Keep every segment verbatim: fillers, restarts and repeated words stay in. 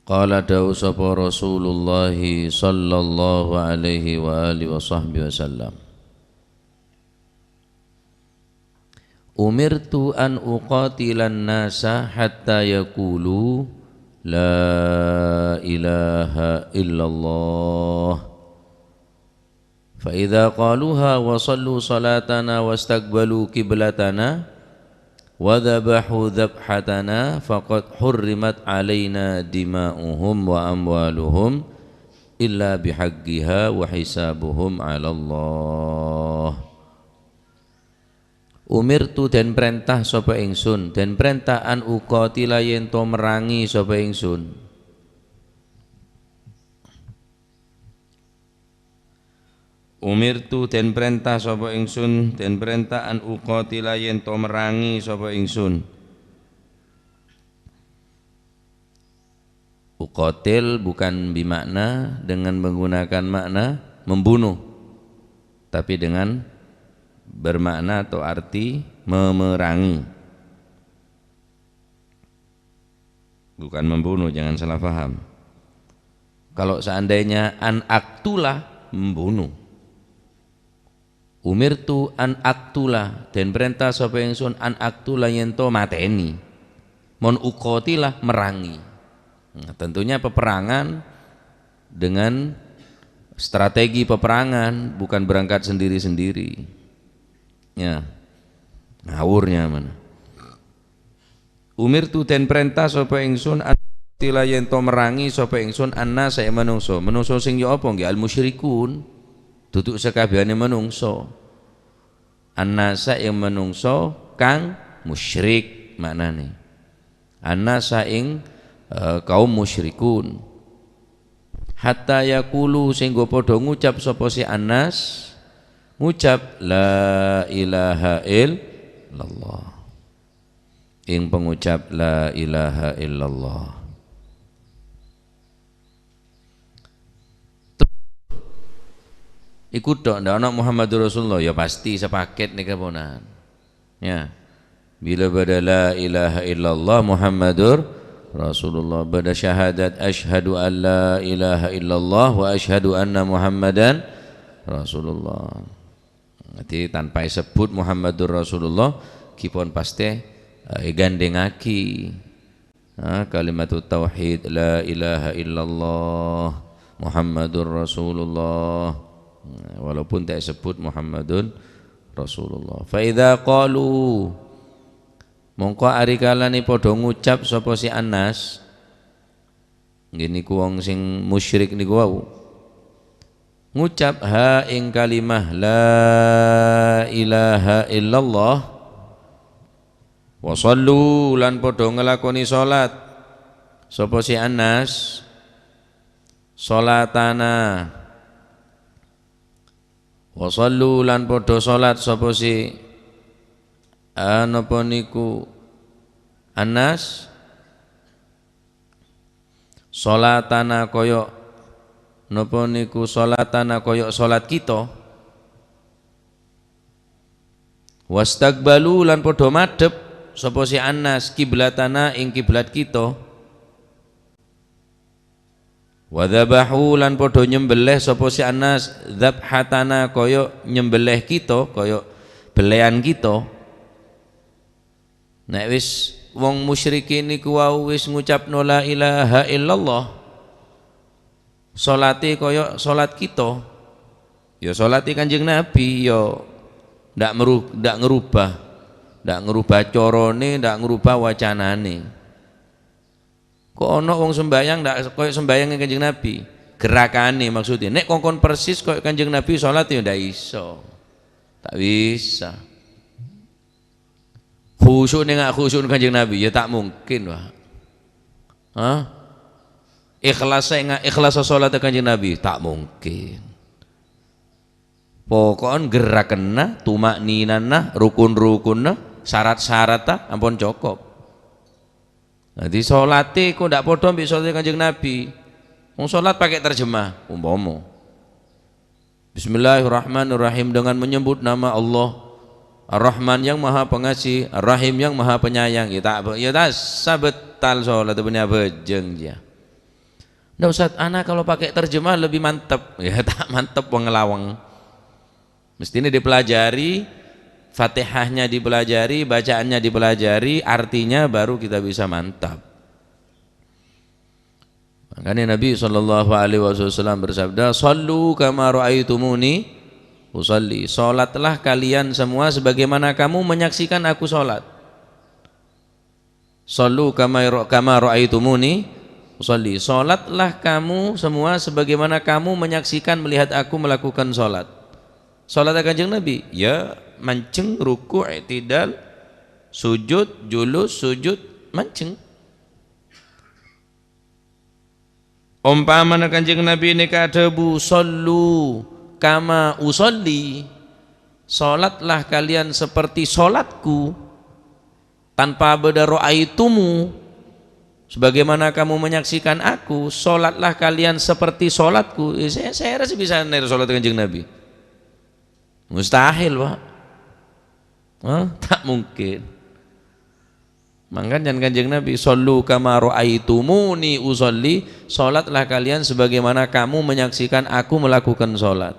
Qala, dawuh sapa Rasulullah sallallahu alaihi wa alihi wa sahbihi wasallam, "Umirtu an uqatilan nasa hatta yaqulu la ilaha illallah." Fa idza qaluha wa sallu salatana wastaqbalu qiblatana wa dzabahu dzabhatana faqad hurrimat alaina dima'uhum wa amwaluhum illa bihaqqiha wa hisabuhum 'alallah. Umirtu, den prènta sapa ingsun, den prènta an uqatila yen to merangi sapa ingsun. Umirtu, den prènta sapa ingsun, den prènta an uqatila yen to merangi sapa ingsun. Uqatil bukan bimakna dengan menggunakan makna membunuh, tapi dengan bermakna atau arti memerangi. Bukan membunuh, jangan salah paham. Kalau seandainya an aktula, membunuh. Umirtu an aktula, den prènta sapa ingsun an aktula yen to mateni. Mon uqatila, merangi. Nah, tentunya peperangan dengan strategi peperangan, bukan berangkat sendiri-sendiri. Ya. Ngawurnya mana? Umirtu, den prènta sapa ingsun an uqatila yen to merangi sapa ingsun annasa ing manungsa. Manungsa sing ya apa nggih? Al-musyrikun. Dudu sakabehane manungsa. Annasa ing manungsa kang musyrik maknane. Annasa ing, eh, kaum musyrikun. Hatta yaqulu, sehingga padha ngucap sapa si Anas, ngucap, "La ilaha illallah." Ing pengucap la ilaha illallah. Iku tok, ndak ana Muhammadur Rasulullah, ya pasti sepaket nèka ponan. Ya. Bila bâdâ la ilaha illallah Muhammadur Rasulullah, bâdâ syahadat asyhadu an la ilaha illallah wa asyhadu anna Muhammadan Rasulullah. Jadi tanpa disebut Muhammadur Rasulullah, ghi pon pastè, eh, ègandhengngaghi. Nah, kalimatut tauhid, la ilaha illallah Muhammadur Rasulullah. Nah, walaupun ta' èsebut Muhammadun Rasulullah. Fa idza qalu, mongko arikalane padha ngucap sapa si Anas, nggih niku wong sing musyrik niku wau, ngucap ha ing kalimah la ilaha illallah, wa shallu, lan padha nglakoni salat. Sapa si Anas? Shalatana. Wa shallu, lan padha salat sapa si, a, napa niku Anas? Shalatana kaya napa niku shalatana kaya salat kita. Wastaqbalu, lan padha madhep sapa si Anas qiblatana ing kiblat kita. Wa dzabahu, lan padha nyembelih sapa si Anas dzabhatana kaya nyembelih kita, kaya beleyan kita. Nek wis wong musyrikin niku wau wis ngucapno la ilaha illallah, salate kaya salat kita. Ya salate Kanjeng Nabi, ya ndak meru-, ndak ngerubah, ndak ngerubah carane, ndak ngerubah wacanane. Kok ana wong sembahyang ndak kaya sembahyang Kanjeng Nabi? Gerakane maksudnya. Nek kongkon persis kaya Kanjeng Nabi salat ya ndak iso. Tak bisa. Khusyuk ning khusyuk Kanjeng Nabi, ya tak mungkin, Pak. Hah? Ikhlas saya nggak ikhlas salat Kanjeng Nabi, tak mungkin. Pokoknya gerakanna, tumakninanna, rukun-rukunna, syarat-syaratna ampon cokop. Jadi salate kok ndak padha ambek salate Kanjeng Nabi. Wong salat pakai terjemah, umpama. Bismillahirrahmanirrahim, dengan menyebut nama Allah. Ar-Rahman yang Maha Pengasih, Ar-Rahim yang Maha Penyayang. Ya tak, ya tak sabetal salat punya bejeng ya. "Ndak, Ustaz, ana kalau pakai terjemah lebih mantep." Ya, ta' mantep wong ngelawang. Mestinya dipelajari, Fatihahnya dipelajari, bacaannya dipelajari, artinya baru kita bisa mantap. Makanya Nabi sallallahu alaihi wasallam bersabda, "Shallu kama ra'aitumuni usalli." Salatlah kalian semua sebagaimana kamu menyaksikan aku salat. "Shallu kama ra-, kama ra'aitumuni usalli." Salatlah kamu semua sebagaimana kamu menyaksikan, melihat aku melakukan salat. Salat Kanjeng Nabi, ya, manjeng, ruku', i'tidal, sujud, julus, sujud, manjeng. Ompamana Kanjeng Nabi nèka adhâbu, "Shallu kama usalli," salatlah kalian seperti salatku, tanpa bâdâ ra'aitumu, sebagaimana kamu menyaksikan aku, salatlah kalian seperti salatku. Eh, sè-, sèra sè bisa nèro salat Kanjeng Nabi? Mustahil, Pak. Hah? Ta' mungkin. Mangkana Kanjeng Nabi, "Shallu kama ra'aitumuni usalli," salatlah kalian sebagaimana kamu menyaksikan aku melakukan salat.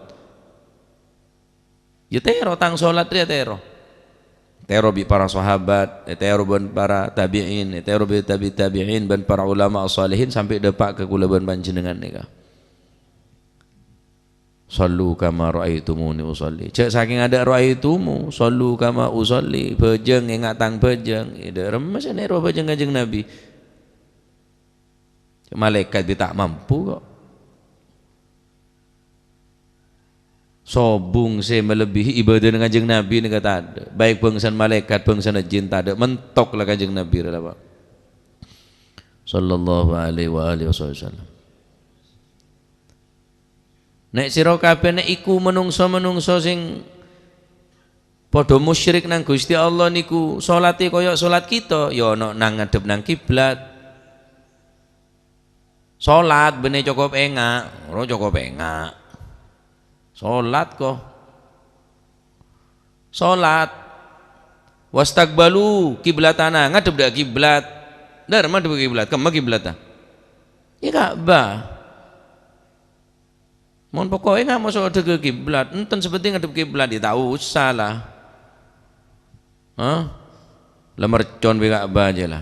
Ya tèro, tang salat rèya tèro. Tèro bi' para sahabat, ya tèro bân para tabi'in, ya tèro bi' tabi' tabi'in bân para ulama as-salihin sampè' dâpa' ka kaulâ bân panjhennengngan nèka. "Shallu kama ra'aitumuni usalli." Jhâ' sakèng adâ' "ra'aitumu, shallu kama usalli." Bhâjâng, enga' tang bhâjâng. Dâ' remma sè nèro bhâjâng Kanjeng Nabi. Malaèkat bi' ta' mampu kok. Sobung sè malebbihi ibâdâna Kanjeng Nabi nèka tadâ'. Baik bângsana malaèkat, bângsana jin tadâ'. Mentok la Kanjeng Nabi rèya la, Pak. Sallallahu alaihi wa alihi wasallam. Nè' sèra kabinèt iku manongso-manongso sè padâ musyrik neng Ghustè Allah nèko, solattè kaya' solat kita, ya ana nang ngadhep nang kiblat. Solat bânnè cokop enga', ro cokop enga'. Solat ko. Solat. "Wastaqbalu qiblatana," ngadhep dâ' kiblat. Dâr madhep kiblat, kemma kiblatta? Ya Ka'bah. Mon poko'è nga' moso adhâgâ kiblat, enten sè pentèng ngadhep kiblat, ya ta' osa la. Hah? La mercon bi' Ka'bah jâ la.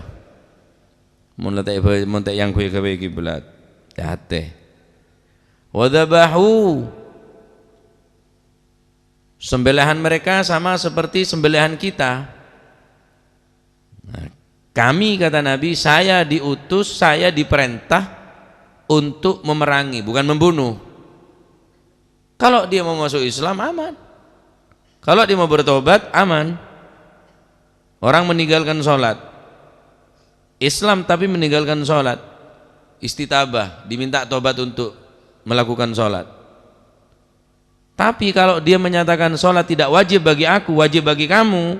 Mon la ta' èbâ-, mon ta' èangghuy ghâbây kiblat. Yâ atè. "Wa dzabahu." Sembelihan mereka sama seperti sembelihan kita. Nah, kami, kata Nabi, saya diutus, saya diperintah untuk memerangi, bukan membunuh. Kalau dia mau masuk Islam, aman. Kalau dia mau bertobat, aman. Orang meninggalkan sholat, Islam tapi meninggalkan sholat, istitabah, diminta tobat untuk melakukan sholat. Tapi kalau dia menyatakan sholat tidak wajib bagi aku, wajib bagi kamu,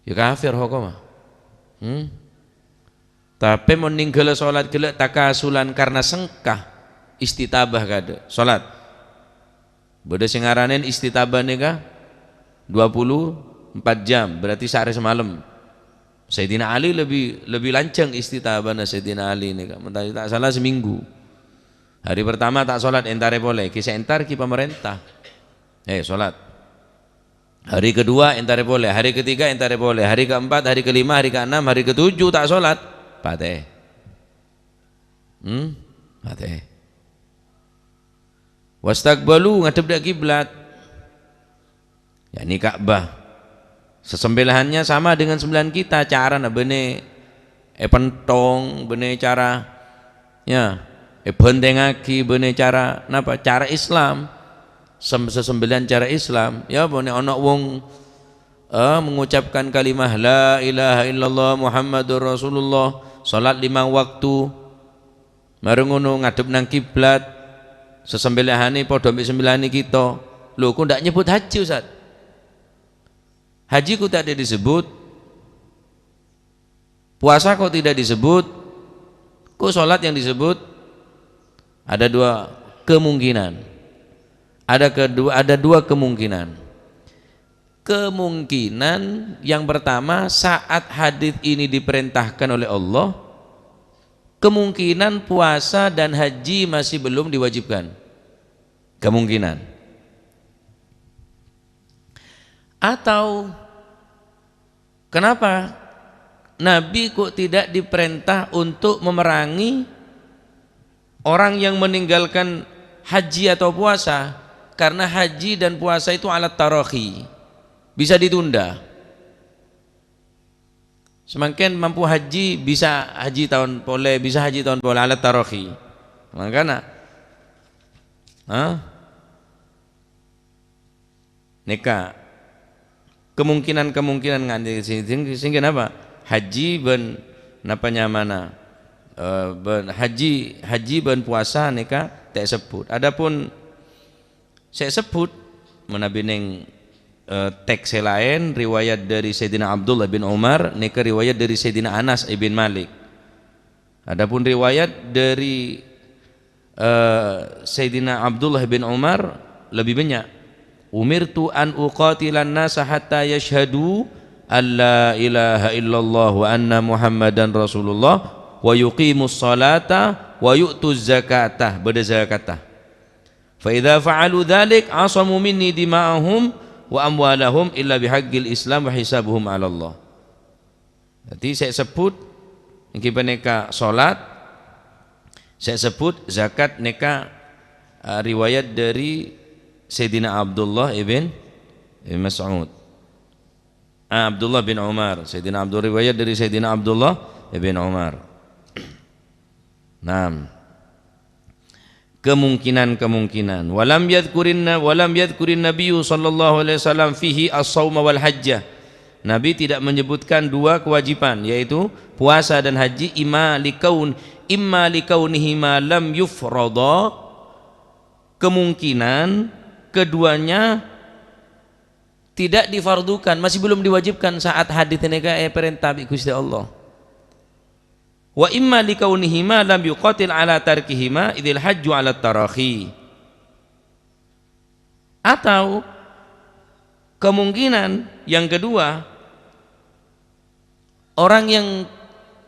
ya kafir hukuma. Hmm? Tapè mon nèngghâlâ sholat ghellâ' takasulan karena sengka, istitabah kadâ'. Sholat. Bâdâ sè ngaranè istitabah nèka dua puluh empat jam, berarti saarè samalem. Sayyidina Ali lebih, lebih lanjhâng istitabahna Sayyidina Ali nèka. Mon ta' sala seminggu. Hari pertama ta' sholat, èntarè polè. Ghi sè èntar ghi pamarènta. Eh, sholat. Hari kedua èntarè polè, hari ketiga èntarè polè, hari keempat, hari kelima, hari keenam, hari ketujuh ta' sholat, patè. Hmm? Patè. Wastaqbalu, ngadhep dâ' kiblat. Yakni Ka'bah. Sesembelihannya sama dengan sembelihan kita, carana bânnè èpènthong, bânnè cara, ya, èbhântèngaghi, bânnè cara, napa? Cara Islam. Sem-, sesembelihan cara Islam. Ya, bânnè ana wong, eh, mengucapkan kalimah la ilaha illallah Muhammadur Rasulullah, salat lima waktu, marè ngono ngadhep nang kiblat, sesembelihanè padâ bi' sembelihanè kita. Lho, kok ndak nyebut haji, Ustaz? Haji kok tidak disebut, puasa kok tidak disebut, kok sholat yang disebut? Ada dua kemungkinan. Ada kedua, ada dua kemungkinan. Kemungkinan yang pertama, saat hadis ini diperintahkan oleh Allah, Kemungkinan puasa dan haji masih belum diwajibkan. Kemungkinan. Atau kenapa Nabi kok tidak diperintah untuk memerangi orang yang meninggalkan haji atau puasa? Karena haji dan puasa itu alat tarahi, bisa ditunda. Samangkèn mampu haji, bisa haji taon polè, bisa haji taon polè, alat tarahi. Mangkana, ha? Nèka kemungkinan-kemungkinan nganti sing, sing, sing kenapa? Haji bân napa nyamana? Eh, bân haji, haji bân puasa nèka ta' èsebbhut. Adapun sè èsebbhut, manabi neng, eh, teks sè laèn, riwayat dhâri Sayyidina Abdullah bin Umar, nèka riwayat dhâri Sayyidina Anas ibn Malik. Adapun riwayat dhâri, eh, Sayyidina Abdullah bin Umar lebbi bânnya', "Umirtu an uqatilan nasa hatta yashhadu an la ilaha illallah wa anna Muhammadan Rasulullah wa yuqimus salata wa yu'tuz zakata," bâdâ zakatta. "Fa idza fa'alu dzalik, 'asamu minni dima'ahum wa amwalahum illa bihaqqil Islam wa hisabuhum 'alallah.'" Dhâddhi, sè èsebbhut èngghi panèka salat, sè èsebbhut zakat nèka, eh, riwayat dhâri Sayyidina Abdullah ibn, ibn Mas'ud. Ah, Abdullah bin Umar. Sayyidina Abdul, riwayat dhâri Sayyidina Abdullah ibn Umar. Naam. Kemungkinan-kemungkinan. Walam yadhkurin na-, walam yadhkurin Nabiyyu sallallahu alaihi wasallam fihi as-sauma wal hajjah. Nabi tidak menyebutkan dua kewajiban, yaitu puasa dan haji, imma likaun-, imma likaunihima lam yufrada, kemungkinan keduanya tidak difardukan, masih belum diwajibkan saat hadis nèka èparènta bi' Ghustè Allah. Wa imma likaunihima lam yuqatil ala tarkihima, idzil hajju ala tarahi. Atau kemungkinan yang kedua, orang yang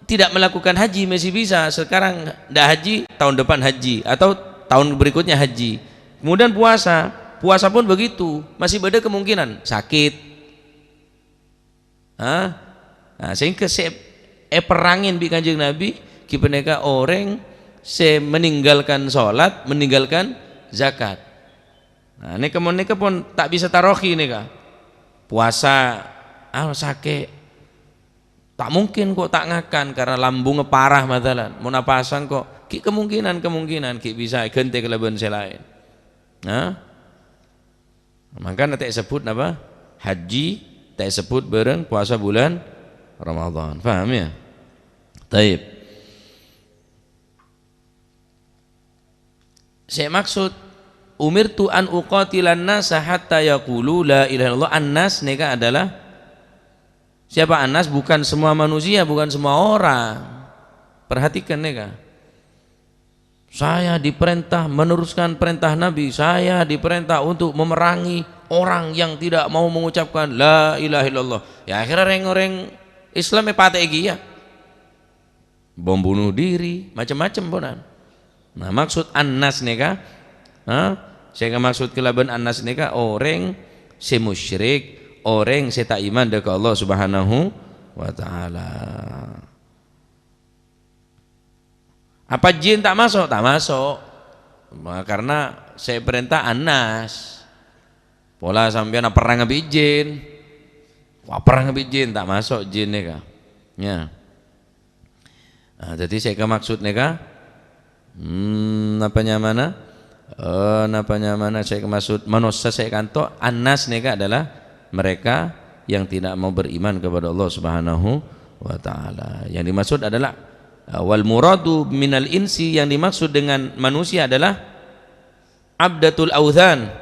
tidak melakukan haji masih bisa, sekarang ndak haji, tahun depan haji, atau tahun berikutnya haji. Kemudian puasa, puasa pun begitu, masih bâdâ kemungkinan sakit. Hah? Nah, sehingga sè èperrangè bi' Kanjeng Nabi, ghi panèka orèng sè meninggalkan salat, meninggalkan zakat. Nah, nèka mon nèka pon ta' bisa tarahi nèka. Puasa, ah, sakè'. Ta' mungkin kok ta' ngakan karena lambungnya parah, masalan. Mon apasang kok, ghi' kemungkinan-kemungkinan ghi' bisa èghântè kalabân sè laèn. Nah, Mangkana ta' èsebbhut napa? Haji, ta' èsebbhut bhâreng puasa bulân Ramadhan. Paham, ya? Taib. Sè maksud, "Umirtu an uqatilan nasa hatta yaqulu la ilaha illallah." An-nas nèka adalah siapa An-nas? Bukan semua manusia, bukan semua orang. Perhatikan nèka. Saya diperintah meneruskan perintah Nabi, saya diperintah untuk memerangi orang yang tidak mau mengucapkan la ilaha illallah. Ya, akhirnya rèng-orèng Islam èpatè'è kèya. Bom bunuh diri, macam-macam ponan. Nah, maksud an-nas nèka, ha? Sè èmaksud kalabân an-nas nèka orèng sè musyrik, orèng sè ta' iman dâ' ka Allah Subhanahu wa Ta'ala. Apa jin ta' maso'? Ta' maso'. Ma-, karena sè èparènta an-nas. Pola sampèyan aperrang bi' jin. Wah, aperrang bi' jin, ta' maso' jin nèka. Ya. Nah, dhâddhi sè èkamaksud nèka, hmm, napa nyamana? Eh, napa nyamana sè èkamaksud manossa sè kanto an-nas nèka adalah mereka yang tidak mau beriman kepada Allah Subhanahu wa Ta'ala. Yang dimaksud adalah, eh, wal muradu minal insi, yang dimaksud dengan manusia adalah abdatul authan,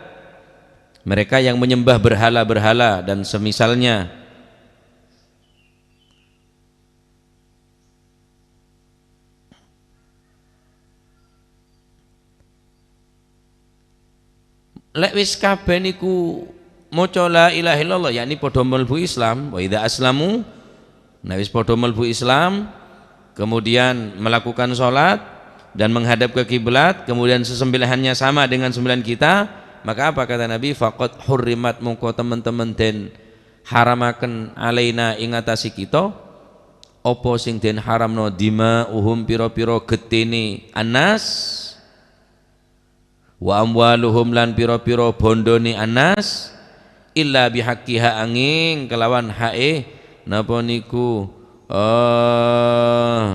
mereka yang menyembah berhala-berhala dan semisalnya. Lè' wis kabhâ niku maca la ilaha illallah, yakni padha mlebu Islam, wa idza aslamu, nah, wis padha mlebu Islam, kemudian melakukan sholat dan menghadap ke kiblat, kemudian sesembelihannya sama dengan sembelihan kita, maka apa kata Nabi? "Faqad hurrimat," mongko teman-teman den haramaken, "alaina," ing atase kita, apa sing den haramno, "dima'uhum," pira-pira getene Anas, "wa amwaluhum," lan pira-pira bondone Anas, "illa bihaqqiha," anging kelawan hae, napa niku, eh,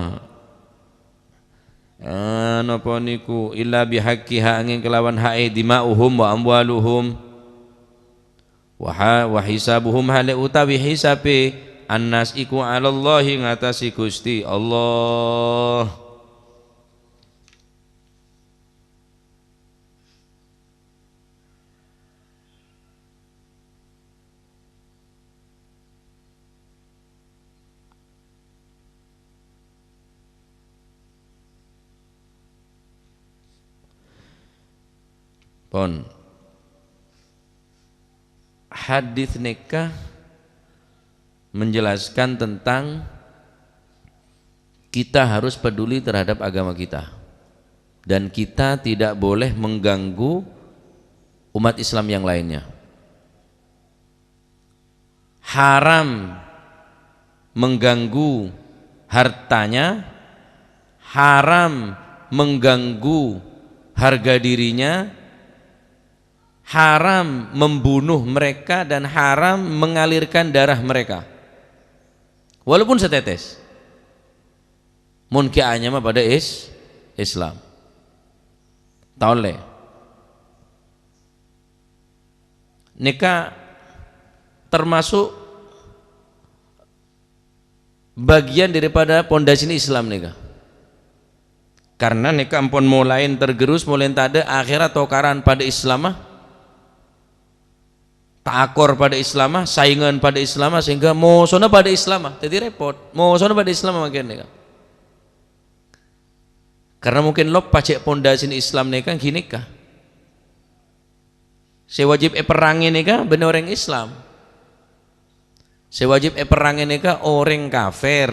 eh, napa niku, "illa bihaqqiha," anging kelawan hae, "dima'uhum wa amwaluhum." Wa ha-, wa hisabuhum, hale utawi hisabe Anas iku, "alallahi," ngatasi Gusti Allah. Pon. Hadis neka menjelaskan tentang kita harus peduli terhadap agama kita. Dan kita tidak boleh mengganggu umat Islam yang lainnya. Haram mengganggu hartanya, haram mengganggu harga dirinya, haram membunuh mereka, dan haram mengalirkan darah mereka. Walaupun setetes. Mon ghi' anyama padha is-, Islam. Ta' olle. Neka termasuk bagian daripada pondasine Islam neka. Karena neka ampon molaen tergerus, molaen tadha', akhera tokaran padha Islamma, ta' akor padha Islamma, saingan padha Islamma, sehingga mosona padha Islamma. Daddi repot. Mosona padha Islamma mangkèn neka. Karena mungkin loppa cè' pondasine Islam neka ghâneka. Sè wajib èperrangè nèka bânnè orèng Islam. Sè wajib èperrangè nèka orèng kafir.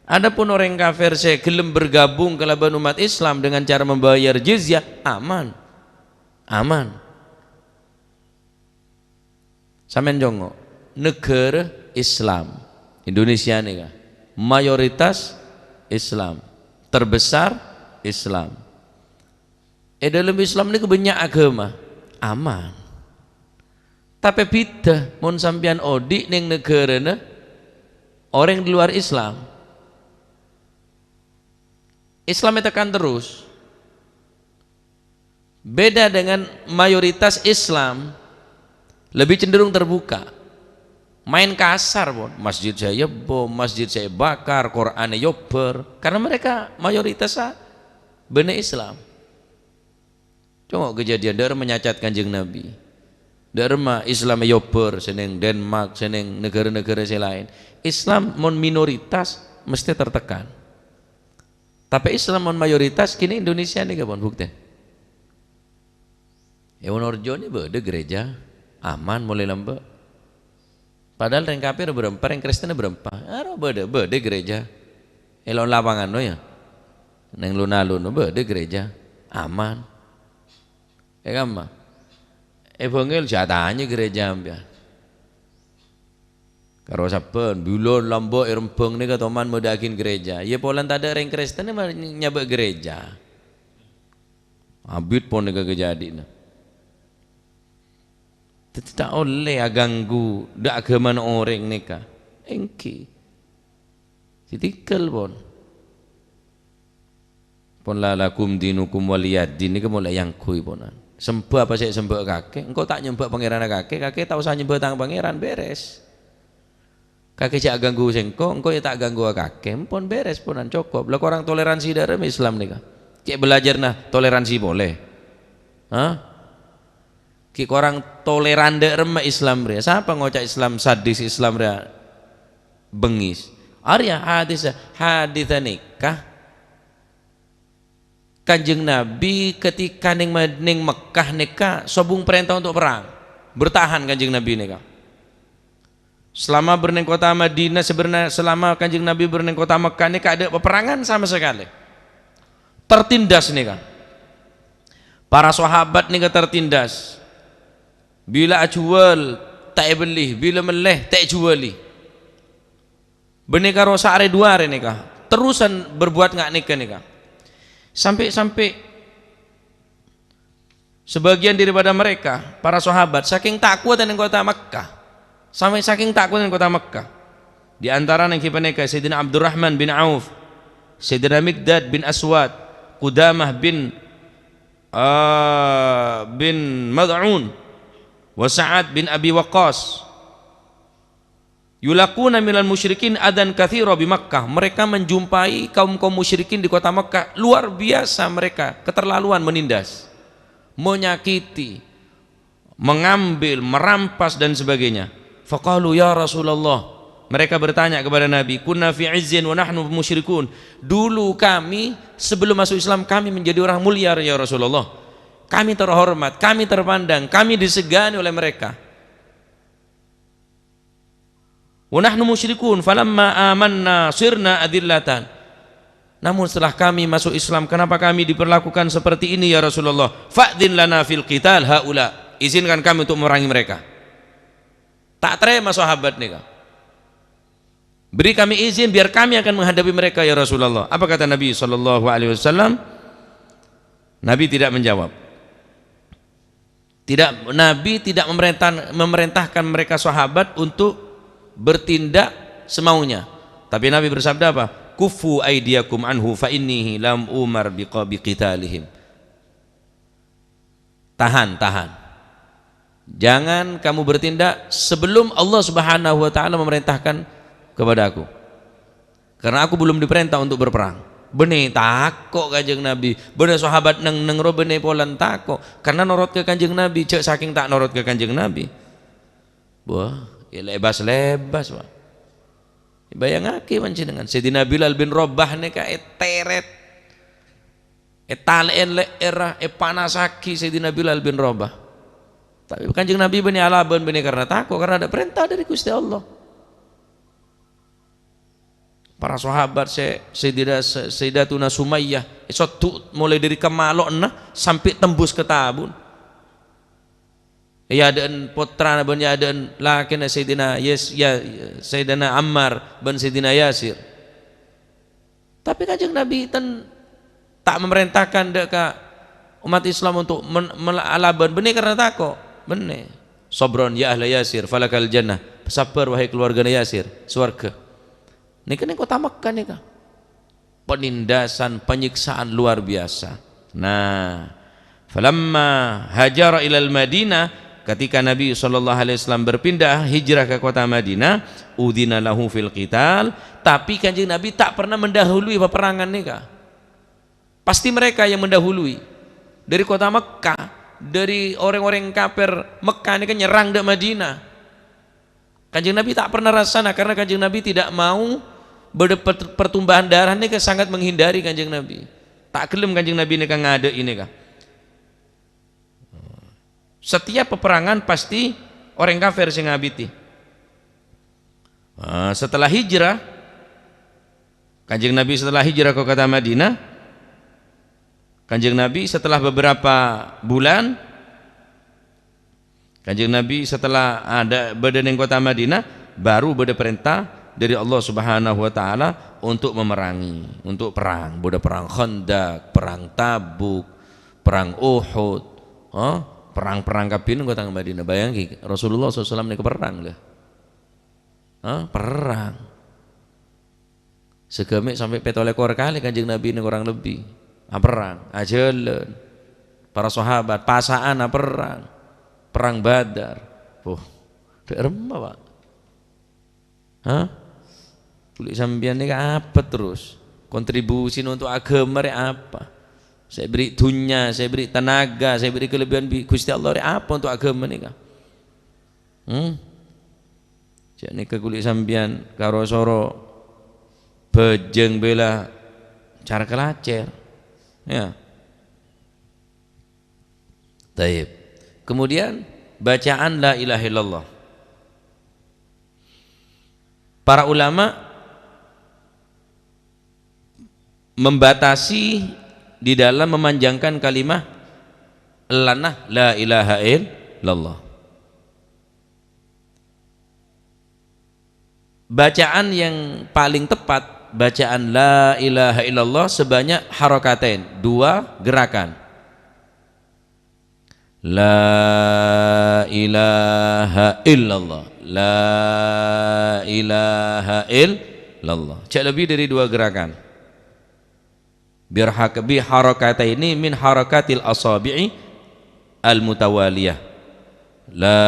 Adapun orèng kafir sè ghellem bergabung kalabân ommat Islam dengan cara membayar jizyah, aman. Aman. Sampèyan congo', negara Islam. Indonesia nèka mayoritas Islam, terbesar Islam. È dâlem Islam nèko bânnya' aghâma, aman. Tapè bhidhâ mon sampèyan odi' neng naghârâna orèng di luar Islam. Islam ètekan terros. Beda dengan mayoritas Islam, lebih cenderung terbuka. Main kasar, pon. Masjid saya bom, masjid saya bakar, Qur'an èyobbhâr. Karena mereka mayoritas bânnè Islam. Congo' kejadian, dâ' remma nyacat Kanjeng Nabi. Dâ' remma Islam èyobbhâr, sè neng Denmark, sè neng negara-negara sè laèn. Islam mon minoritas, mesti tertekan. Tapè Islam mon mayoritas, kènè' Indonesia nèka pon bhuktèn. È Wonorejo nè bâdâ gereja, aman molaè lambâ'. Padahal rèng kafir bârâmpa, rèng Kristen bârâmpa. Aro bâdâ, bâdâ gereja. È lon lapangan no ya. Neng lon-alon no bâdâ gereja, aman. È kamma? È bângèl jâ' atanya gereja sampèyan. Karo sabbhân bulân lambâ' è Rembang nèka toman madâ'aghin gereja. Iyâ polana tadâ' rèng Kristen ma-, nyabâ' gereja. Abit pon nèka kajhâdhi'na. Daddi ta' ollè aghânggu dâ' aghâmana orèng nèka. Èngghi. Ditinggal pon. Pon la lakum dinukum waliyadin nèka molaè èangghuy ponan. Sembâ apa sè èsembâ kakè, engko' ta' nyembâ pangèranna kakè, kakè ta' osa nyembâ tang pangèran, bèrès. Kakè jhâ' ganggu sèngko', engko' ya ta' ganggu kakè, pon bèrès ponan, cokop. La korang toleransi dâ' remma Islam nèka. Cè' belajarna toleransi polè. Hah? Ghi' korang toleran dâ' remma Islam rèya. Sapa ngoca' Islam sadis, Islam rèya bengngis? Arèya hadis, hadis nèka. Kanjeng Nabi ketika neng Ma-, neng Mekkah nèka sobung parènta untuk perang. Bertahan Kanjeng Nabi nèka. Selama bâdâ neng kottha Madinah, sebenarnya selama Kanjeng Nabi bâdâ neng kottha Mekkah nèka adâ' paperangan sama sakalè. Tertindas nèka. Para sahabat nèka tertindas. Bilâ ajhuwâl, ta' èbellè, bilâ mellè, ta' èjhuwâli. Bânnè karo saarè duwâ arè nèka, terrosan berbuat nga' nèka nèka. Sampè'-sampè' sebagian daripada mereka, para sahabat, sakèng ta' kowat neng kottha Mekkah. Sampè' sakèng ta' kowat neng kottha Mekkah. Di antarana ghi' panèka Sayyidina Abdurrahman bin Auf, Sayyidina Miqdad bin Aswad, Qudamah bin, eh, bin Mad'un, wa Sa'ad bin Abi Waqqas. "Yulaquna minal musyrikin adan katsira bi Makkah." Mereka menjumpai kaum-kaum musyrikin di kota Makkah, luar biasa mereka, keterlaluan menindas, menyakiti, mengambil, merampas, dan sebagainya. Faqalu, "Ya Rasulullah," mereka bertanya kepada Nabi, "kunna fi izzin wa nahnu musyrikun." "Dulu kami, sebelum masuk Islam, kami menjadi orang mulia, ya Rasulullah. Kami terhormat, kami terpandang, kami disegani oleh mereka." "Wa nahnu musyrikun, falamma amanna sirna adzillatan." "Namun setelah kami masuk Islam, kenapa kami diperlakukan seperti ini, ya Rasulullah? Fa'dzin lana fil qital haula." "Izinkan kami untuk memerangi mereka." Ta' tarèma sahabat nèka. "Beri kami izin, biar kami akan menghadapi mereka, ya Rasulullah." Apa kata Nabi sallallahu alaihi wasallam? Nabi tidak menjawab. Tidak, Nabi tidak memerintah-, memerintahkan mereka sahabat untuk bertindak semaunya. Tapi Nabi bersabda apa? "Kuffu aidiyakum anhu fa inni lam umar biqa-, biqitalihim." Tahan, tahan. Jangan kamu bertindak sebelum Allah Subhanahu wa Ta'ala memerintahkan kepada aku. Karena aku belum diperintah untuk berperang. Bânnè tako' Kanjeng Nabi. Bânnè sahabat neng-neng ro bânnè polana tako'. Karena norot ka Kanjeng Nabi, jhâ' sakèng ta' norot ka Kanjeng Nabi. Wah, ya lebas-lebas, Pak. Bayangaghi panjhennengan, Sayyidina Bilal bin Rabah nèka èterèt, ètalè'è le'erra, èpanasaghi Sayyidina Bilal bin Rabah. Tapi Kanjeng Nabi bânnè alabân bânnè karena tako', karena ada perintah dari Gusti Allah. Para sahabat sè, Sayyidina, Sayyidatuna Sumayyah, èsoddhu' molaè dâri kamalo'na sampè' tembus ka tabun. È adâ'ân pottrana bân è adâ'ân lakèna Sayyidina Yas-, Ya-, Sayyidina Ammar bân Sayyidina Yasir. Tapè Kanjeng Nabi ten-, ta' mamarèntahkan dâ' ka ommat Islam untuk men-, mel-, alabân bânnè karena tako'. Bânnè. "Sabran ya ahla Yasir, falakal jannah." Sabbhâr, wahai keluargana Yasir, sowarghâ. Nèka neng kottha Mekkah nèka. Penindasan, penyiksaan luar biasa. Nah, falamma hajara ilal Madinah, ketika Nabi sallallahu alaihi wasallam berpindah hijrah ke kota Madinah, udzina lahu fil qital, tapi Kanjeng Nabi tak pernah mendahului peperangan nèka. Pasti mereka yang mendahului. Dari kota Mekkah, dari orang-orang kafir Mekkah nèka nyerang dâ' Madinah. Kanjeng Nabi ta' pernah rassana, karena Kanjeng Nabi tidak mau bâdâ per-, pertumpahan darah nèka sangat menghindari Kanjeng Nabi. Ta' ghellem Kanjeng Nabi nèka ngadâ'i nèka. Setiap peperangan pasti orang kafir sè ngabidhi. Ah, setelah hijrah, Kanjeng Nabi setelah hijrah ke kota Madinah, Kanjeng Nabi setelah beberapa bulan, Kanjeng Nabi setelah ada, bâdâ neng kota Madinah, baru bâdâ perintah dari Allah Subhanahu wa Ta'ala untuk memerangi, untuk perang. Bâdâ perang Khandaq, perang Tabuk, perang Uhud, ha? Perang-perang kabbhi neng kota Madinah. Bayangke, Rasulullah sallallahu alaihi wasallam nèka perang, lho. Ha? Perang. Saghâmè' sampè' pètto lèkor kalè Kanjeng Nabi nèka kurang lebbi. Aperrang, ajhâlân. Para sahabat, pasa'an aperrang. Perang Badar. Wah, dâ' remma, Pak. Hah? Kulâ sampèyan nèka apa terros? Kontribusina untuk aghâma rè apa? Sè èberri' dhunnya, sè èberri' tenaga, sè èberri' kalebbiyan bi' Gusti Allah rè apa untuk aghâma nèka? Hmm? Jhâ' nèka kulâ sampèyan karo soro bhâjâng bhâlâ cara kalacèr. Ya. Taib. Kemudian bacaan la ilaha illallah. Para ulama membatasi di dalam memanjangkan kalimah ellana la ilaha illallah. Bacaan yang paling tepat, bacaan la ilaha illallah sebanyak harokatain, dua gerakan. La ilaha illallah. La ilaha illallah. Cè' lebbi dhâri dua gerakan. Bir hak-, bi harakataini min harakatil asabi'i al-mutawaliyah. La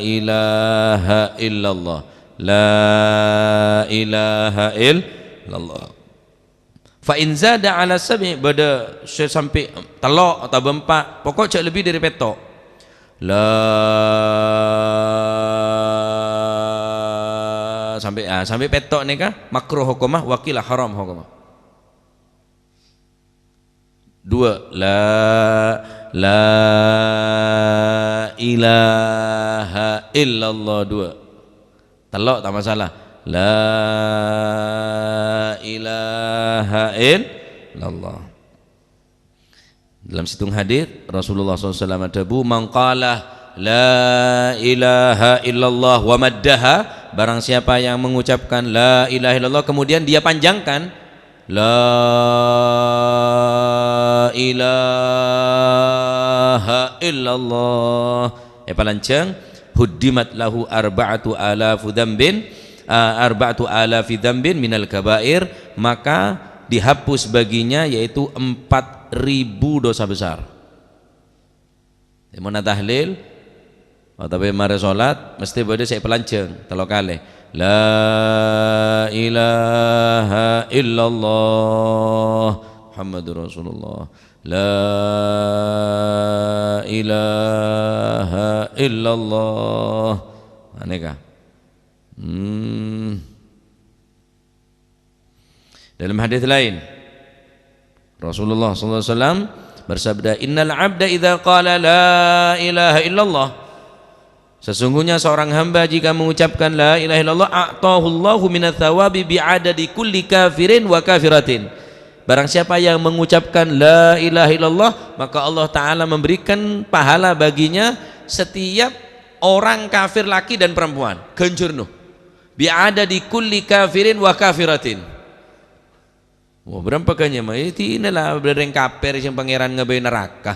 ilaha illallah. La ilaha illallah. Fa in zada ala sab'i, bâdâ sè sampè' tello' otabâ empa', pokok jhâ' lebbi dhâri pètto'. La, sampè', ah, sampè' pètto' nèka makruh hokomma, wa qila haram hokomma. Dua, la, la ilaha illallah, dua. Tello' ta' masalah. La ilaha illallah. Dalam sèttong hadis, Rasulullah sallallahu alaihi wasallam adhâbu, "Man qala la ilaha illallah wa maddaha," barang siapa yang mengucapkan la ilaha illallah, kemudian dia panjangkan, "La ilaha illallah." Èpalanjhâng, "Huddimat lahu arba'atu alafu dzambin, a, arba'atu alafi dzambin minal kabair," maka dihapus baginya yaitu empat ribu dosa besar. Mon atahlil, otabâ marè sholat, mesti bâdâ sè èpalanjhâng tello kalè. La ilaha illallah Muhammadur Rasulullah. La ilaha illallah. Anèka. Hmm. Dalam hadis lain, Rasulullah sallallahu alaihi wasallam bersabda, "Innal abda idza qala la ilaha illallah," sesungguhnya seorang hamba jika mengucapkan la ilaha illallah, a'tahullahu minats tsawabi bi'adadi kulli kafirin wa kafiratin. Barang siapa yang mengucapkan la ilaha illallah, maka Allah Ta'ala memberikan pahala baginya setiap orang kafir laki dan perempuan. Ghânjhârna. Bi'adadi kulli kafirin wa kafiratin. Wah, bârâmpa ghânyèma? Iyâ, dinala bâdâ rèng kafir sè Pangèran aghâbây naraka.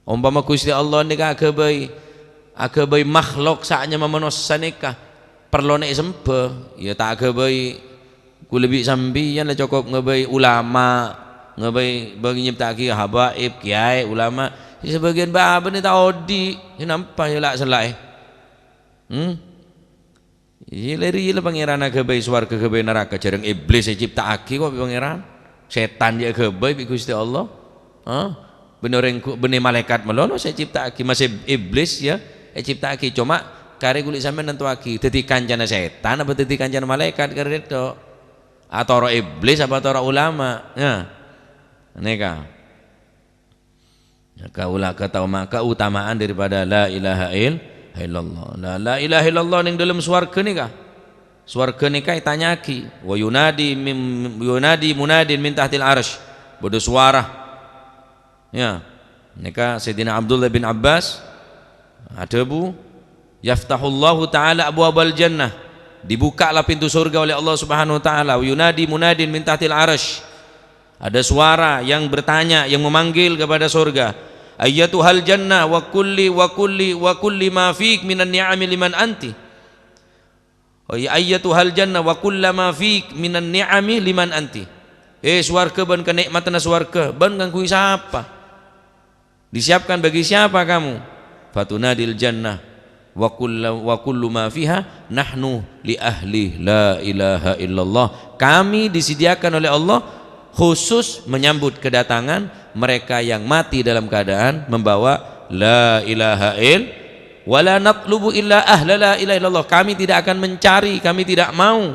Ompama Ghustè Allah nèka aghâbây, aghâbây makhlok sè anyama manossa nèka, parlo nè' èsemba, iyâ ta' aghâbây kaulâ bi' sampèyan la cokop aghâbây ulama, aghâbây bân nyèpta'aghi habaib, kèyaè, ulama. Sè sabâgiyân bâbâna ta' odi', sè nampa iyâ la'-sella'è. Hmm? Iyâ, la rèya la Pangèran aghâbây sowarghâ, aghâbây naraka. Jhârâng Iblis ècèpta'aghi ko' bi' Pangèran. Sètan jâ' aghâbây bi' Ghustè Allah. Hah? Bânnè orèng gu-, bânnè malaèkat malolo sè ècèpta'aghi. Masè Iblis, yâ, ècèpta'aghi. Coma karè kaulâ sampèyan nantowaghi. Dhâddhi kancana sètan apa dhâddhi kancana malaèkat karè rèya? Atoro' Iblis apa atoro' ulama? Yâ. Nèka. Ya, kaulâ kataowa ma-, keutamaan daripada la ilaha ill-, illallah. La, la ilaha illallah neng dâlem sowarghâ nèka. Sowarghâ nèka ètanya'aghi, "Wa yunadi mim-, yunadi munadin min tahtil arsy." Bâdâ sowara. Ya. Nèka Sayyidina Abdullah bin Abbas adhâbu, "Yaftahullahu ta'ala abwabal jannah." Dibuka'lah pintu surga oleh Allah Subhanahu wa Ta'ala. "Wa yunadi munadin min tahtil arsy." Ada suara yang bertanya, yang memanggil kepada surga, "Ayyatuhal jannah wa kulli, wa kulli, wa kulli ma fik minan ni'ami liman anti." Oh ya, "Ayyatuhal jannah wa kulla ma fik minan ni'ami liman anti." Eh, swarga bân kanè'matanna swarga, bân ngangghuy sapa? Disiapkan bagi siapa kamu? Fatunadil jannah wa kullu, wa kullu ma fiha, "Nahnu li ahli la ilaha illallah." Kami disediakan oleh Allah khusus menyambut kedatangan mereka yang mati dalam keadaan membawa la ilaha ill-, "Wa la natlubu illa ahla la ilaha illallah." Kami tidak akan mencari, kami tidak mau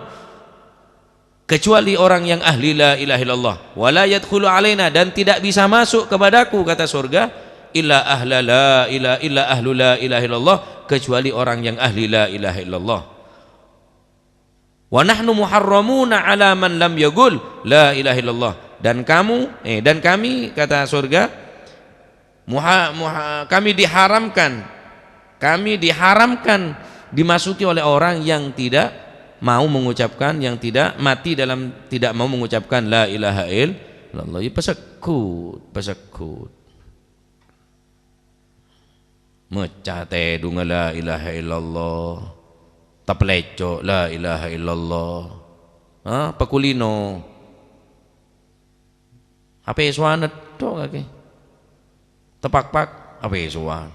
kecuali orang yang ahli la ilaha illallah. "Wa la yadkhulu alaina," dan tidak bisa masuk kepadaku, kata surga, "illa ahla la ila-, illa ahlu la ilaha illallah," kecuali orang yang ahli la ilaha illallah. "Wa nahnu muharramuna 'ala man lam yaqul la ilaha illallah." Dan kamu, eh, dan kami, kata surga, muha-, muha-, kami diharamkan, kami diharamkan dimasuki oleh orang yang tidak mau mengucapkan, yang tidak, mati dalam tidak mau mengucapkan la ilaha illallah. Ya, pasekkut, pasekkut. Maca tèdungnga la ilaha illallah. Tapleco' la ilaha illallah. Ha? Pakulino. Apèsowan netto kakè. Tapakpak, apèsowan.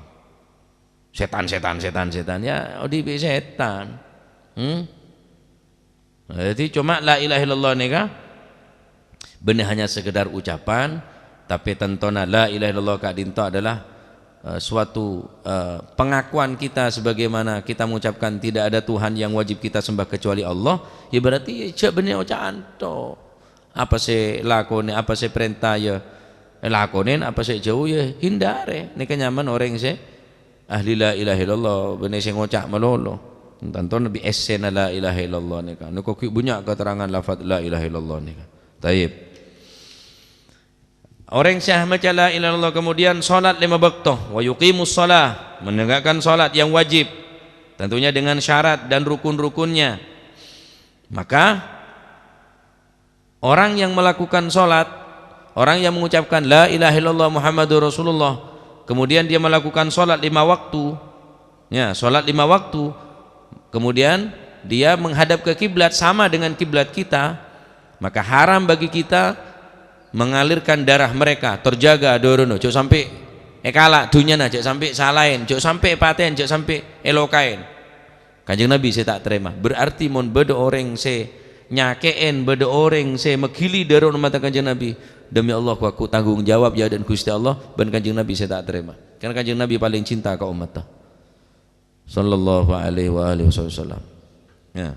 Sètan, sètan, sètan, sètan. Ya, odi' bi' sètan. Hmm? Nah, jadi cuma la ilaha illallah nèka bânnè hanya sekedar ucapan, tapè tantona la ilaha illallah ka'dinto adalah, eh, suatu, eh, pengakuan kita sebagaimana kita mengucapkan tidak ada Tuhan yang wajib kita sembah kecuali Allah, ya berarti ya jhâ' bânnè oca'an to. Apa sè lakonè, apa sè parènta ya lakonè, apa sè jhâu ya hindari. Nèka nyamana orèng sè ahli la ilaha illallah, bânnè sè ngoca' malolo. Tanto bi' essèna la ilaha illallah nèka. Nèko ghi' bânnya' katerrangan lafat la ilaha illallah nèka. Taib. Orèng sè maca la ilaha illallah kemudian salat lèma bâkto, wa yuqimus shalah, menegakkan salat yang wajib, tentunya dengan syarat dan rukun-rukunnya. Maka orang yang melakukan salat, orang yang mengucapkan la ilaha illallah Muhammadur Rasulullah, kemudian dia melakukan salat lima waktu, ya, salat lima waktu, kemudian dia menghadap ke kiblat sama dengan kiblat kita, maka haram bagi kita mengalirkan darah mereka, terjaga dorono, jhâ' sampè' èkala' dhunnyana, jhâ' sampè' salaèn, jhâ' sampè' patèn, jhâ' sampè' èlokaèn. Kanjeng Nabi sè ta' tarèma. Berarti mon bâdâ orèng sè nyakè'è, bâdâ orèng sè maghili dârâ ommatta Kanjeng Nabi, demi Allah, aku, aku tanggung jawab è adâ'na Ghustè Allah bân Kanjeng Nabi sè ta' tarèma. Karena Kanjeng Nabi palèng cinta ka ommatta. Sallallahu alaihi wa alihi wasallam. Ya.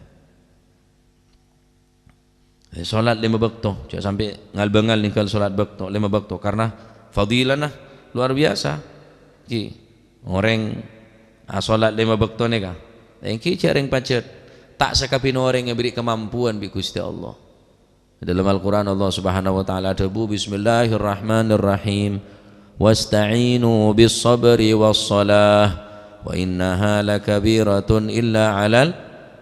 Eh, salat lèma bâkto, jhâ' sampè' ngal-bângal nèngghâl salat bâkto, lèma bâkto, karena fadilana luar biasa. Ghi, orèng asalat lèma bâkto nèka, èngghi jhâ' rèng pajhât, ta' sakabhinna orèng èbhâri' kamampuan bi' Ghustè Allah. Dalam Al-Qur'an Allah Subhanahu wa Ta'ala adhâbu, "Bismillahirrahmanirrahim. Wasta'inu bis sabri was salah. Wa innaha lakabiratun illa 'alal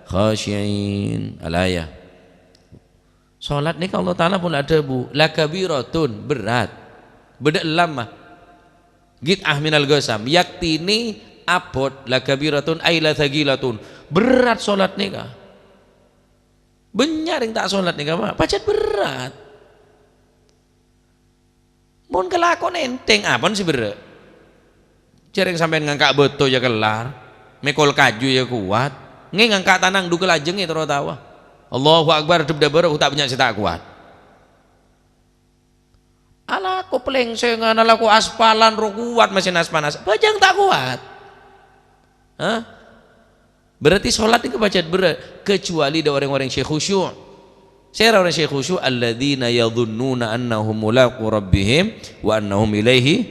khashi'in." Al-ayah. Salat nèka Allah Ta'ala pon adhâbu, "Lakabiratun," berat. Bâdâ ellam, ah. "Qit'ah minal qasam," yaktine abot, "lakabiratun ay latsaqilatun." Berat salat nèka. Bânnya' rèng ta' salat nèka, Pak. Pajhât berat. Mon kalakon ènthèng, apon sè berrâ'? Jhârèng sampèyan ngangka' bâto ya kellar, mèkol kaju ya kowat, ngè ngangka' tanang dhu kalajengngè terro tawa. Allahu Akbar, dhep-dhep bârâ', ta' bânnya' sè ta' kowat. Alako plèngsèngan, alako aspalan, roh kowat masè nas-panas. Bâjâng ta' kowat. Hah? Berarti salat nèka pajhât berrâ', kecuali dâ' orèng-orèng sè khusyu'. Sèra orèng sè khusyu'? "Alladzina yadzunnuna annahum mulaqu rabbihim wa annahum ilaihi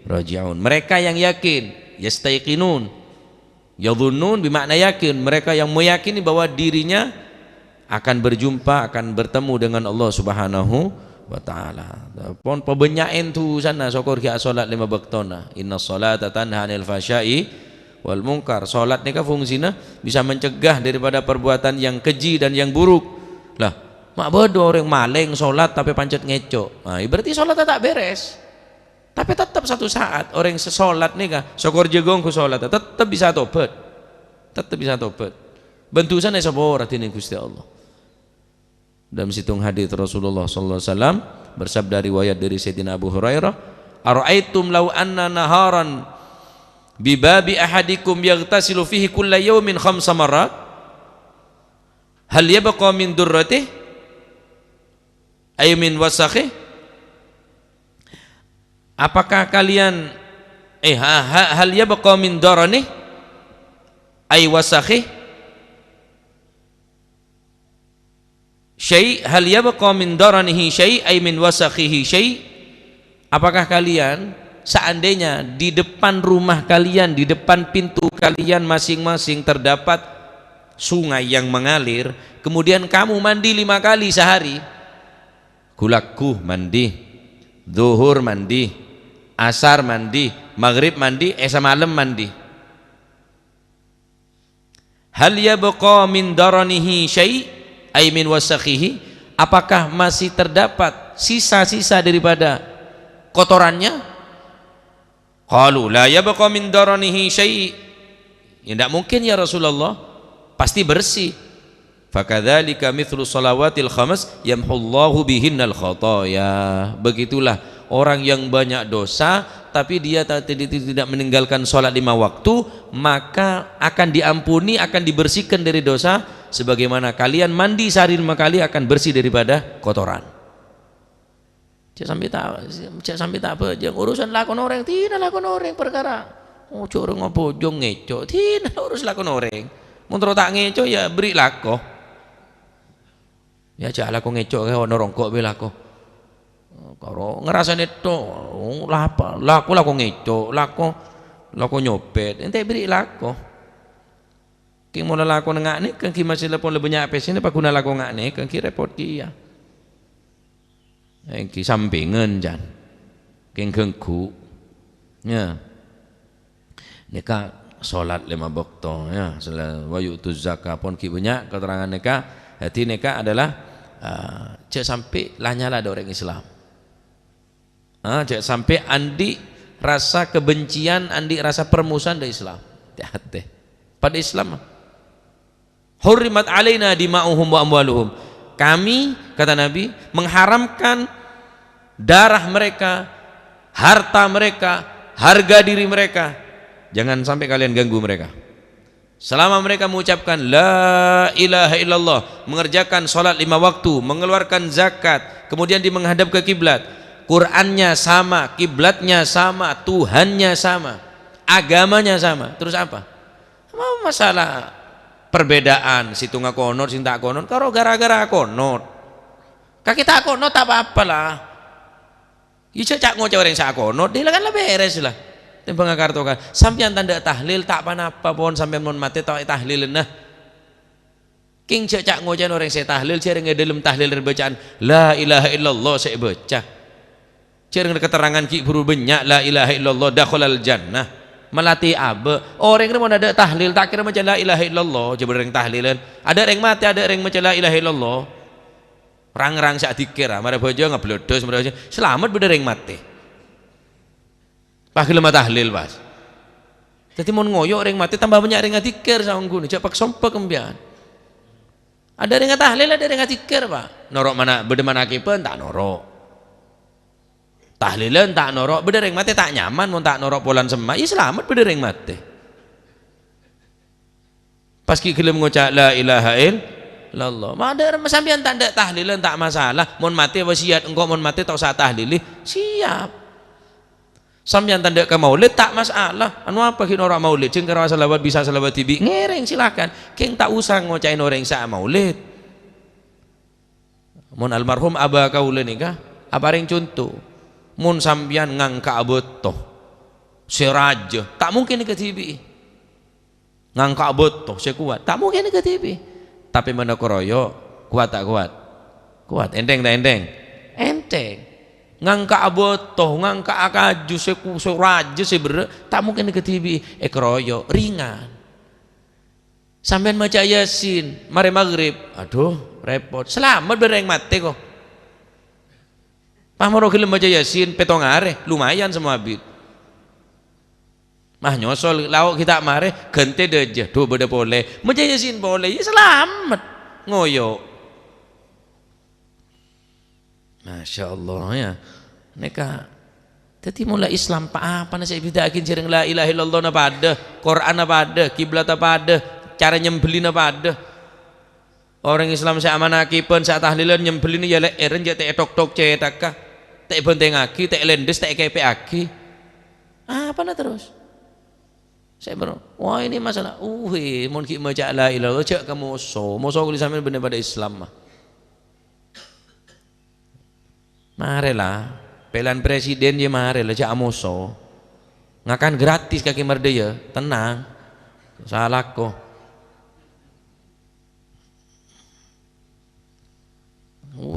raji'un." Mereka yang yakin, yastaiqinun. Yadzunnun bermakna yakin, mereka yang meyakini bahwa dirinya akan berjumpa, akan bertemu dengan Allah Subhanahu wa Ta'ala. Pon pabânnya'è dhusana, sokor ghi' asalat lèma bâktona. "Innas salata tanha 'anil fahsya'i wal munkar." Salat nèka fungsina bisa mencegah daripada perbuatan yang keji dan yang buruk. Lah, ma' bâdâ orèng malèng salat tapè pajhât ngèco'. Nah, berarti salatnya ta' bèrès. Tapè tettep satu saat orèng sè salat nèka, sokor jâgâ ongghu salat, tettep bisa tobat. Tettep bisa tobat. Bân dhusana èsapora dhinèng Ghustè Allah. Dalam sèttong hadits Rasulullah sallallahu alaihi wasallam bersabda, riwayat dari Sayyidina Abu Hurairah, "Ara'aitum law anna naharan bi babi ahadikum yaghtasilu fihi kulla yaumin khamsa marrat, hal yabqa min durratih, ay min wasakhih?" Apakah kalian, eh, ha-, ha-, "Hal yabqa min daranih, ay wasakhih, syai'? Hal yabqa min daranihi syai', ay min wasakhihi syai'?" Apakah kalian, seandainya di depan rumah kalian, di depan pintu kalian masing-masing terdapat sungai yang mengalir, kemudian kamu mandi lima kali sehari, ghulâ ghu mandi, zuhur mandi, asar mandi, maghrib mandi, isya malem mandi. Hal yabqa min daranihi syai', ay min wasakhihi? Apakah masih terdapat sisa-sisa daripada kotorannya? Qalu, "La yabqa min daranihi syai'." Ya, ndak mungkin, ya Rasulullah. Pasti bersih. "Fakadzalika mithlu shalawatil khams yamhullahu bihinnal khataya." Begitulah orang yang banyak dosa, tapi dia ta-, tidak, tidak meninggalkan sholat lima waktu, maka akan diampuni, akan dibersihkan dari dosa, sebagaimana kalian mandi sehari lima kali akan bersih daripada kotoran. Jhâ' sampè' ta', jhâ' sampè' ta' abhâjâng. Urusan lakon orèng, dinah lakon orèng parkara. Ojo orèng abhâjâng ngèco', dinah urus lakon orèng. Mon terro ta' ngèco', ya bherri' lako. Ya, jhâ' lako ngèco' kaè ono rongko' bi' lako. Karo ngrasane tho, lapa, lako, lako ngèco', lako, lako nyopet. Ènte bherri' lako. Kèng mola lako nga' nèka ghi' masè la pon la bânnya' pèssèna, paghuna lako nga' nèka ghi' repot kèya. Èngghi sampèngan, can. Kèng ganggu. Ya. Nèka sholat lèma bâkto, ya. Sela-, wa yu'tuz zakah pon ghi' bânnya' katerangan nèka. Dhâddhi nèka adalah, eh, jhâ' sampè' la nyala dâ' orèng Islam. Ah, jhâ' sampè' andi' rasa kebencian, andi' rasa permusuhan dâ' Islam. Tè-, tè. Padâ Islam. "Hurrimat alaina dima'uhum wa amwaluhum." Kami, kata Nabi, mengharamkan darah mereka, harta mereka, harga diri mereka. Jangan sampai kalian ganggu mereka. Selama mereka mengucapkan la ilaha illallah, mengerjakan sholat lima waktu, mengeluarkan zakat, kemudian dia menghadap ke kiblat, Qurannya sama, kiblatnya sama, Tuhannya sama, agamanya sama. Terus apa? Ma-, masalah perbedaan, sèttonga konot, sèng ta' konot, karo gara-gara konot. Kakè ta' konot, ta' pa-apa, la. Iyâ, jhâ' ca'-ngoca' orèng sè akonot, dhi la kan la bherres, la. Tèmbhâng akar-tokar. Sampèyan ta' endâ' tahlil, ta' pa-napa pon sampèyan mon matè ta' ètahlilana. Kèng jhâ' ca'-ngoca' orèng sè tahlil, jhârèng è dâlem tahlil rèya bâca'an, "La ilaha illallah" sè èbâca. Jhârèng katerrangan ghi' buru bânnya', "La ilaha illallah, dakhalal jannah." Malatè abâ'. Orèng rèya mon adâ' tahlil, ta' kèra maca "La ilaha illallah", jhâ' bâdâ rèng tahlilan. Adâ' rèng matè, adâ' rèng maca "La ilaha illallah". Rang-rang sè adzikir, ah, marè bâjâ ngablâdhâs, marè bâjâ, salamet bâdâ rèng matè. Pas ghellem atahlil, pas. Dhâddhi, mon ngoyo' rèng matè, tamba bânnya' rèng adzikir saongghuna, jhâ' pak-sompek empèyan. Adâ' rèng atahlil, adâ' rèng adzikir, Pa'. Noro' mana-, bâdâ manakiban, ta' noro'. Tahlilan, ta' noro'. Bâdâ rèng matè, ta' nyaman mon ta' noro' polan semma'. Iyâ, salamet bâdâ rèng matè. Pas ghi' ghellem ngoca' "La ilaha illallah". Ma' adâ' sampèyan ta' endâ' tahlilan ta' masalah. Mon matè wasiyat, "Engko' mon matè ta' osa tahlili." Siap. Sampèyan ta' endâ' ka maulid ta' masalah. Anu apa ghi' noro' maulid? Jhâ' karo salawat bisa salawat dhibi'. Ngèrèng, silakan. Kèng ta' osa ngoca'è orèng sè maulid. Mon almarhum aba kaulâ nèka aparèng conto, mon sampèyan ngangka'a bâto sè rajâ, ta' mungkin èkadhibi'i. Ngangka'a bâto sè kowat, ta' mungkin èkadhibi'i. Tapè mon èkaroyo', kowat ta' kowat? Kowat. Ènthèng ta' ènthèng? Ènthèng. Ngangka'a bâto, ngangka'a kaju sè ku-, sè rajâ, sè berrâ', ta' mungkin èkadhibi'i. Èkaroyo', ringan. Sampèyan maca Yasin, marè maghrib, adhu, rèpot. Salamet bâdâ rèng matè, ko. Pas moro ghellem maca Yasin, pèttong arè, lumayan samoabit. Mah nyosol, lao' ghi' ta' marè, ghântè dâjâ, dhu bâdâ polè. Maca Yasin polè, iyâ salamet. Ngoyo'. Masya Allah, ya. Nèka. Dhâddhi, mon la Islam, pa-, apana sè èbidâ'aghi jhârèng la ilaha illallahna padâ, Qur'anna padâ, kiblatta padâ, cara nyembelina padâ. Orèng Islam sè amanakiban, sè atahlilan, nyembelina ya lè'èrra, jhâ' ta' èthok-thok cèthagghâ, ta' èbhântèngaghi, ta' èlèndhâs, ta' èkèpè'aghi. Apana terros? Sè bârâ', wah, ini masalah, uh, mon ghi' maca la ilaha illallah, jhâ' ka moso. Moso kulâ sampèyan bânnè padâ Islam, mah. Marè la, pèlèyan presiden jiyâ marè la, jhâ' amoso. Ngakan gratis kakè mardhâjâ, tenang. Salako.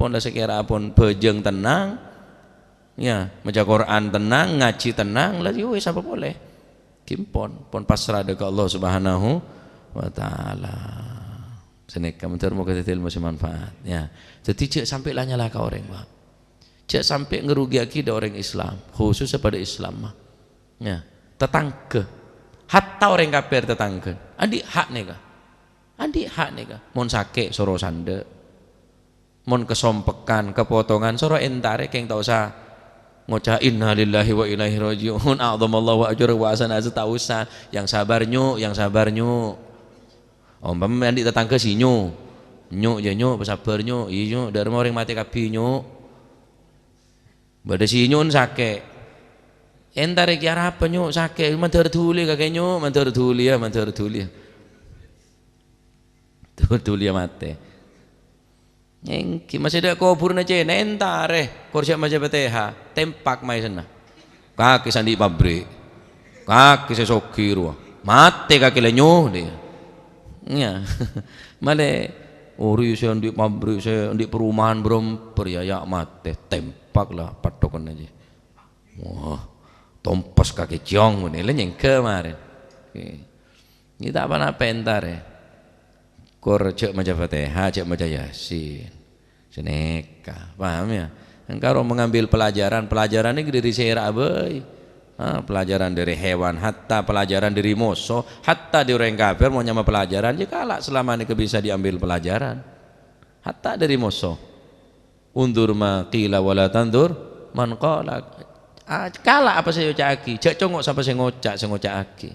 Ghimpon la sakèra pon bhâjâng tennang, ya, maca Qur'an tennang, ngajhi tennang, la ya wis apa polè. Ghimpon, pon pasra dâ' ka Allah Subhanahu wa Ta'ala. Sanèka mandhâr moghâ dhâddhi èlmo sè manfaat, ya. Dhâddhi jhâ' sampè' la nyalaka orèng, Pak. Jhâ' sampè' ngarugiyaghi dâ' orèng Islam, khususnya padâ Islam, mah. Ya, tatangghâ. Hatta orèng kafir tatangghâ. Andi' hak nèka. Andi' hak nèka. Mon sakè', soro sandhâ'. Mon kasompekan, kapotongan, soro èntarè, kèng ta' osa ngoca', "Innalillahi wa ilaihi raji'un, a'dhamallahu ajrahu wa ahsana ajrahu," ta' osa. Yang sabar, Nyu', yang sabar, Nyu'. Ompama andi' tatangghâ sè nyo, "Nyo', ya, Nyo', pasabâr, Nyo'. Iyâ, Nyo', dâ' remma orèng matè kabbhi, Nyo'." Bâdâ sè nyo' sakè'. "Èntarè kèya arapa, Nyo', sakè'?" "Mandhâr dhuli kakè, Nyo', mandhâr dhuli, ya, mandhâr dhuli, ya." Dhuli, ya, matè. Èngghi, masè dâ' kobhurânna cèna, èntarè, kor jhâ' maca Fatihah, tempak maèsanna. Kakè sè andi' pabrik, kakè sè soghi rowa, matè kakè la nyo', dhâ. Iyâ. Malè, ori sè andi' pabrik, sè andi' perumahan bârâmper, ya, ya matè, tempak la pattokanna jiyâ. Wah, tompes kakè jiyong, mènè la nyèngghâ marèn. Oke. Iyâ ta' pa-napa èntarè. Kor jhâ' maca Fatihah, jhâ' maca Yasin. Sanèka, paham ya? Engkaro mengambil pelajaran, pelajaran ini dari sèra bhâi. Ah, pelajaran dari hewan, hatta pelajaran dari moso, hatta dari orang kafir mau nyama pelajaran, ya kala' selama ini bisa diambil pelajaran. Hatta dari moso. "Undur ma qila wa la tandur man qala." Ah, kala' apa sè èoca'aghi, jhâ' congo' sapa sè ngoca', sè ngoca'aghi.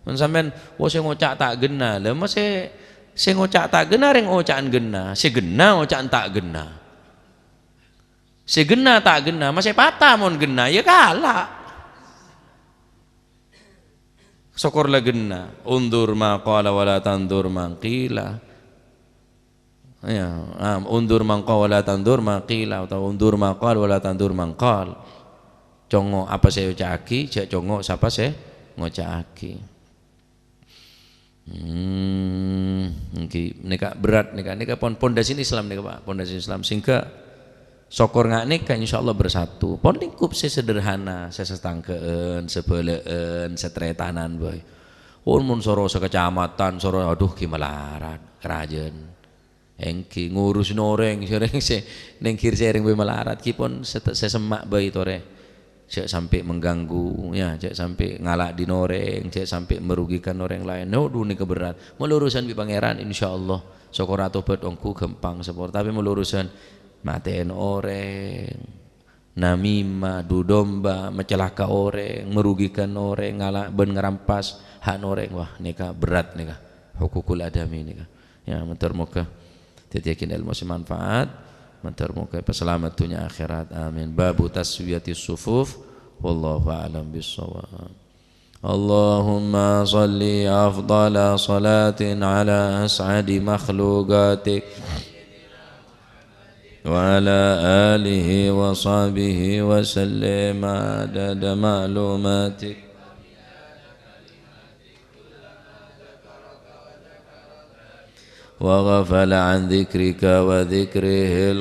Mon sampèyan, "Wo, sè ngoca' ta' ghenna," la masè sè ngoca' ta' ghenna rèng oca'an ghenna, sè ghenna oca'an ta' ghenna. Sè ghenna ta' ghenna, masè pata mon ghenna, ya kala'. Sokor la ghenna. "Undur ma qala wa la tandur man qila." Ya, ah, "Undur man qala wa la tandur ma qila," atau "Undur ma qala wa la tandur man qal." Congo' apa sè èoca'aghi, jhâ' congo' sapa sè ngoca'aghi. Hmm, èngghi, nèka berat nèka. Nèka pon-, pondasi Islam nèka, Pak. Pondasi Islam. Sehingga sokor nga' nèka, insyaallah bersatu. Pon lingkup sè sederhana, sè satangghâ'ân, sè bhâlâ'ân, sè taretanan bhâi. Pon mon soro sakacamatan, soro, aduh, ghi malarat, karajân. Èngghi, ngurus orèng, orèng sè nènggir sèrèng bhâi malarat, ghi pon sè, sè semma' bhâi torè. Jhâ' sampè' mengganggu, ya, jhâ' sampè' ngala' dhin orèng, jhâ' sampè' merugikan orang lain. No, dhu nèka berat. Mon urusan bi' Pangèran, insyaallah, sokor atobat ongghu ghâmpang sapora. Tapè mon urusan matè'èn orèng, namimah, du domba, macelaka orèng, merugikan orèng, ngala' bân ngarampas hak orèng, wah, nèka berat nèka. Hukukul adami nèka. Ya, mator moga dhâddhiyâghin èlmo sè manfaat, mator moga èpasalamet dhunnya akhèrat. Amin. Babu taswiyatis sufuf. Wallahu a'lam bissawab. Allahumma shalli afdhala shalatin ala as'adi makhluqatik wa ala alihi wa sahbihi wa sallim adada ma'lumatik. Wa ghafala an dzikrika wa dzikrihil